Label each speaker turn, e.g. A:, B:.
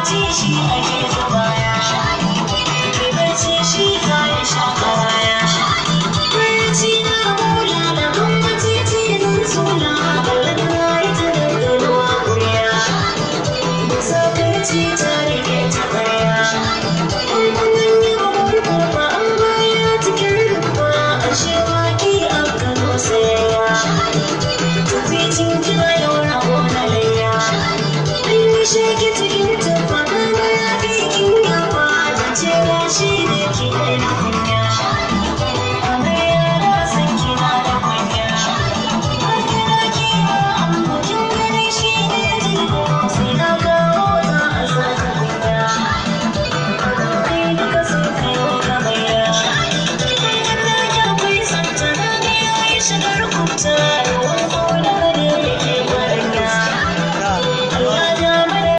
A: ci shi ake zubaya. Mai barci shi za ya sha karaya. Barci na bulala, amma titi zan sula. Ballagana ita da ganuwa kuriya. Sakarci ta rike ta karya. Wannan yi bugun an baya cikin rumfa. Ashe waki a Kano sayayya. Tukwicin kira yau rago na layya. An yi sheki cikin tufa, kana ya fi kin yafa. Zance na shi ne ki na kunya.